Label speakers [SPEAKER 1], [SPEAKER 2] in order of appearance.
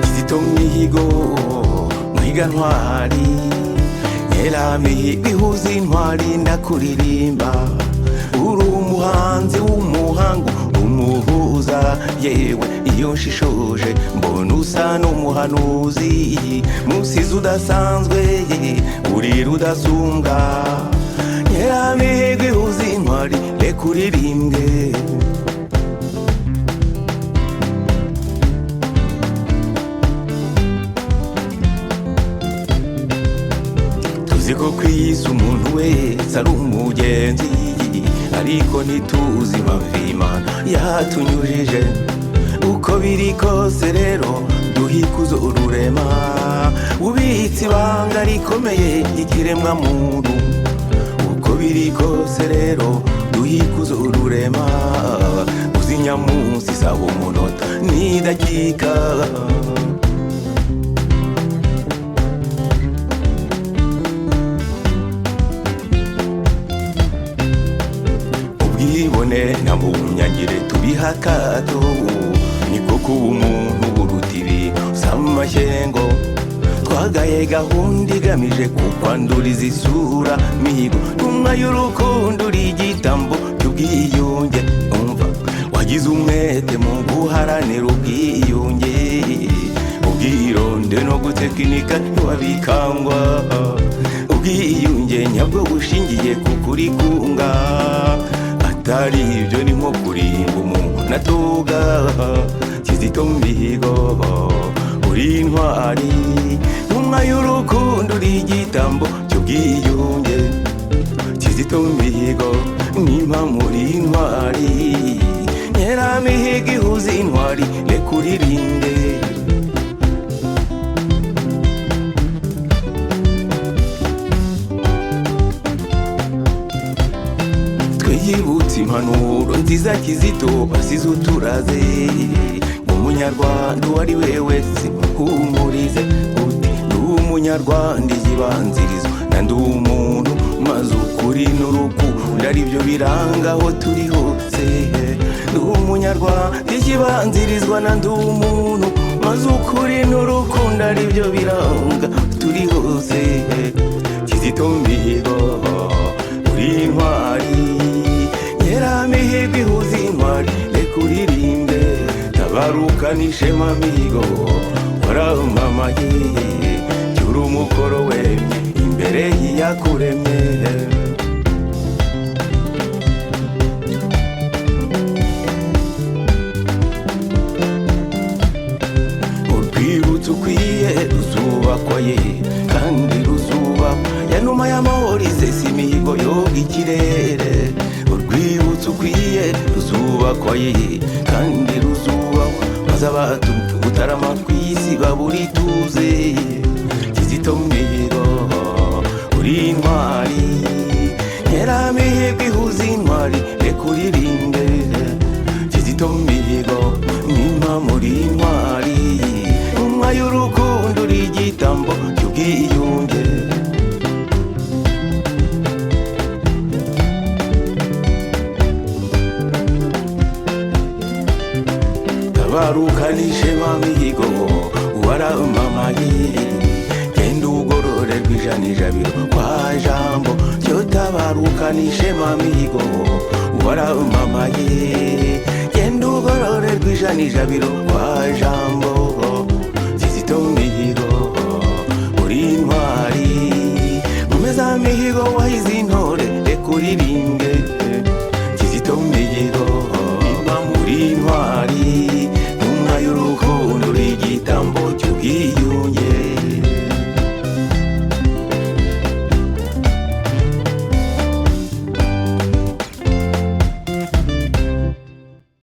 [SPEAKER 1] Kizito Mihigo muhiga ntwari, Nyeramihigo ihuza intwari ndakuririmba. Uri umuhanzi w'umuhango umuhuza, yewe iyo nshishoje mbona usa n'umuhanuzi. Musizi udasanzwe uri rudasumbwa, Nyeramihigo ihuza intwari reka uririmbwe. Tuzi ko ku isi umuntu wese ari umugenzi, ariko ntituzi impamvu Imana yatunyujije. Uko biri kose rero duhikuze ururema, ubitse ibanga rikomeye ry'ikiremwa muntu. Uko biri kose rero duhikuze ururema, uzi nyamunsi isaba umunota n'idakika. Ubwibone na bunyagire tubiha akato, niko kuba umuntu buruta ibintu s'amashyengo. Twagaye gahunda igamije kukwanduriza isura, Mihigo ntumwa y'urukundo uri igitambo cy'ubwiyunge. Umva wagize umwete mu guharanira ubwiyunge, ubwironde no gutekinika ntiwabikangwa. Ubwiyunge nyabwo bushingiye ku kuri kunga, atari ibyo ni nko kurimba umuntu atoga. Kizito Mihigo uri intwari, ntumwa y'urukundo uri igitambo cy'ubwiyunge. Kizito Mihigo nimpa muri intwari, Nyeramihigo ihuza intwari reka uririmbe. Twiyibutse impanuro nziza Kizito asize uturaze, umunyarwanda uwo ari we wese muhumurize uti ndi umunyarwanda ikibanzirizo na ndi umuntu, maze ukuri n'urukundo aribyo biranga aho turi hose. Ndi umunyarwanda ikibanzirizwa na ndi umuntu, maze ukuri n'urukundo aribyo biranga turi hose. Kizito Mihigo uri intwari, Nyeramihigo ihuza intwari reka uririmbe. Tabaruka n'ishema Mihigo waramamaye, cyura umukoro wemye imbere y'iyakuremye. Urwibutso ukwiye ruzubakwa ye kandi ruzubakwa, ya numa y'amahoro isesa imihigo yoga ikirere. Urwibutso ukwiye ruzubakwa ye kandi ruzubakwa, maze abatuye Mutarama ku isi babura ituze. Kizito Mihigo uri intwari, Nyeramihigo ihuza intwari reka uririmbe. Kizito Mihigo nimpa muri intwari, ntumwa y'urukundo uri igitambo cy'ubwiyunge. Tabaruka n'ishema Mihigo waramamaye, genda ugororerwa ijana ijabiro kwa jambo. Cyo tabaruka n'ishema Mihigo waramamaye, genda ugororerwa ijana ijabiro kwa jambo. Kizito Mihigo uri intwari, nkomeza Mihigo wahize intore reka uririmbe.